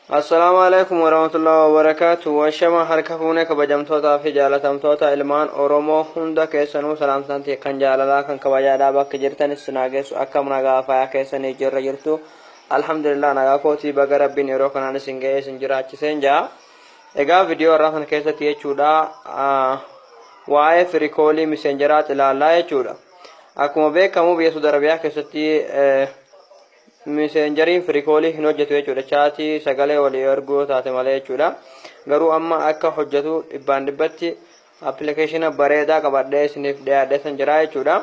Assalaamu alaikum warahmatullahi wabarakaatu. Washama harka fuune, kabajamtootaa fi jaalatamtoota ilmaan Oromoo hunda keessanuu, salaamtaan kan jaalalaa kan kabajaadhaa bakka jirtan isin haa geessu. Akkam, nagaa faayaa keessanii jirra jirtu? Alhamdulillah, nagaa kootii. Baga Rabbiin yeroo kanaan isin ga'ee isin jiraachiseen jaa. Egaa viidiyoo irraa kana keessatti jechuudha, waa'ee free call Messengeraati ilaallaa jechuudha. Akkuma beekamu, biyya Saudi Arabiyaa keessatti Messengeriin free call hin hojjetu jechuudha. Chat sagalee walii erguu taate malee jechuudha. Garuu amma akka hojjetu dhibbaan dhibbatti appilikeeshina bareedaa qabadhee isiniif dhiyaadhee san jira jechuudha.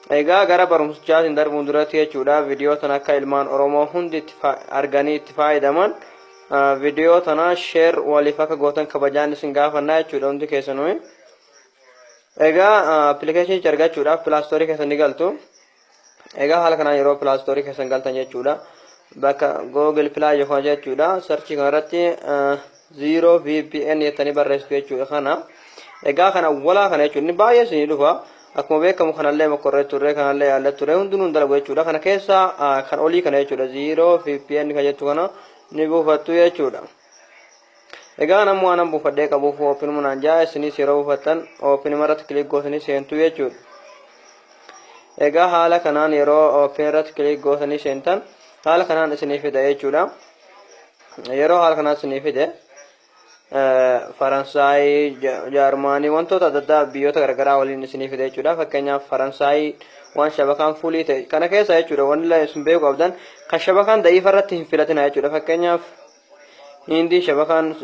Egaa gara barumsichaatiin darbuun duratti jechuudha, viidiyoo tana akka ilmaan Oromoo hundi itti arganii itti fayyadaman viidiyoo tana share waliif akka gootan kabajaan isin gaafannaa jechuudha hundi keessanuu. Egaa appilikeeshinicha argachuudhaaf Play Store keessan ni galtu. Egaa haala kanaan yeroo Play Store keessan galtan jechuudha. Bakka Google Play yookaan jechuudha. Search kanarratti Zero VPN jettanii barreessitu jechuudha kana. Egaa kana walaa kana jechuudha, inni baay'ee isinii dhufa. Akkuma beekamu kanallee mokorree turre, kanallee yaallee turre, hundinuu hin dalagu jechuudha. Kana keessa kan olii kana jechuudha, Zero VPN kan jettu kana ni buufattu jechuudha. Egaa namni waan buufadhee qabuuf open munaan jaa. Isinis yeroo buufattan open irratti click gootanii seentu jechuudha. Egaa haala kanaan yeroo open irratti click gootanii seentan, haala kanaan isinii fida jechuudha. Yeroo haala kanaan isinii fide, Faransaayii, Jaarmaanii, wantoota adda addaa biyyoota garaagaraa waliin isinii fide jechuudha. Fakkeenyaaf Faransaayii waan shabakaan full ta'e kana keessa jechuudha. Wanni isin beekuu qabdan, kan shabakaan da'iifa irratti hin filatina jechuudha. Fakkeenyaaf Hindii shabakaan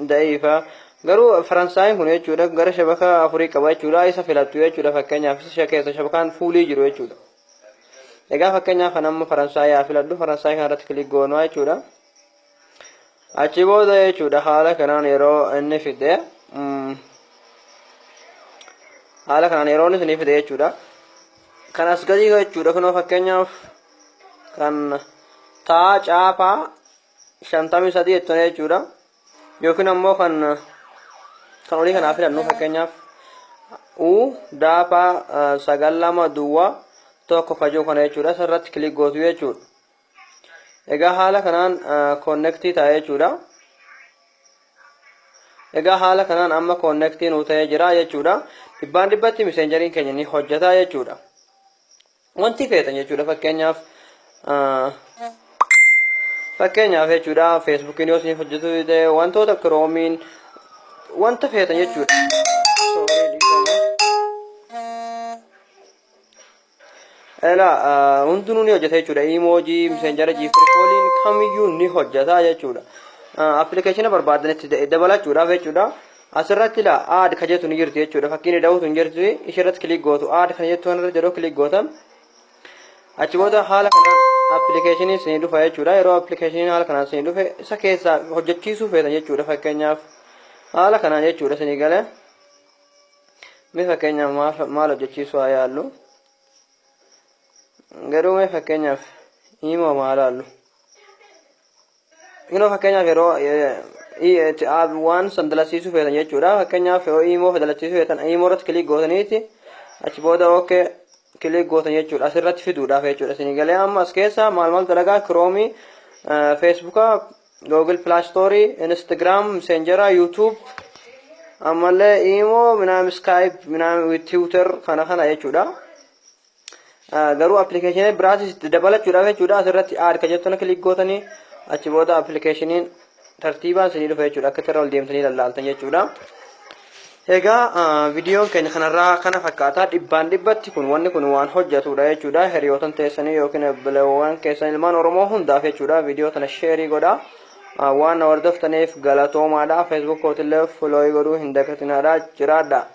da'iifa, garuu Faransaayiin kun jechuudha gara shabaka afurii qaba jechuudha. Isa filattu jechuudha. Fakkeenyaaf isa keessa shabakaan full jiru jechuudha. Egaa fakkeenyaaf kan amma Faransaayii haa filadhu. Faransaayii kanarratti click goonuu jechuudha. Achi booda jechuudha, haala kanaan yeroo inni fide, haala kanaan yeroo inni isinii fide jechuudha. Kan as gadii jechuudha, kunoo fakkeenyaaf kan taa caapaa 53 jettanii jechuudha. Yookiin ammoo kan olii kanaa filannu, fakkeenyaaf u daapaa 9201 kajuu kana jechuudha. Isarratti click gootu jechuudha. Egaa haala kanaan connect ta'a jechuudha. Egaa haala kanaan amma connect nuu ta'ee jira jechuudha. Dhibbaan dhibbatti Messengeriin keenya ni hojjeta jechuudha. Wanti feetan jechuudha, fakkeenyaaf jechuudha, Facebookiin yoo isiniif hojjetu ta'e, wantoota Chromeiin, wanta feetan jechuudha. Sorry, dhiifama. Ela hundinuu ni hojjeta jechuudha. Emoji, Messenger, free calliin kamiyyuu ni hojjeta jechuudha. Appilikeeshina barbaadanitti dabalachuudhaaf jechuudha. Asirratti la add ka jettu ni jirti jechuudha. Fakkiin da'uutu hin jirti. Ishirratti click gootu. Add kan jettu kanarratti yeroo click gootan, achi booda haala kanaan appilikeeshiniin isinii dhufa jechuudha. Yeroo appilikeeshiniin haala kanaan isinii dhufe, isa keessaa hojjechiisuu feetan jechuudha. Fakkeenyaaf haala kanaan jechuudha isinii galee. Mee fakkeenyaaf maal hojjechiisuu haa yaallu? Garuu mee fakkeenyaaf imo maal haallu? Inoo fakkeenyaaf yeroo waan san dalasiisuu feetan jechuudha. Fakkeenyaaf yoo imo dalasiisuu feetan, imo irratti click gootaniiti achi booda okay click gootan jechuudha. Asirratti fiduudhaaf jechuudha. Isinii galee? Amma as keessa maal maal dalagaa? Chrome, Facebooka, Google Play Store, Instagram, Messenger, YouTube, ammallee imo minaam, Skype minaam, Twitter kana kana jechuudha. Garuu appilikeeshinii biraatis itti dabalachuudhaaf jechuudha, asirratti add ka jettu click gootanii, achi booda appilikeeshiniin tartiibaan isinii dhufa jechuudha, akka irra ol deemtanii lallaaltan jechuudha. Egaa viidiyoon keenya kanarraa kana fakkaata. Dhibbaan dhibbatti kun wanni kun waan hojjetudha jechuudha. Hiriyootan teessanii yookiin obboleewwan keessan ilmaan Oromoo hundaaf jechuudha, viidiyoo tana share godha. Waan na hordoftaniif galatoomaadha. Facebook kootillee follow godhuu hin dagatinaadha. Jiraadha.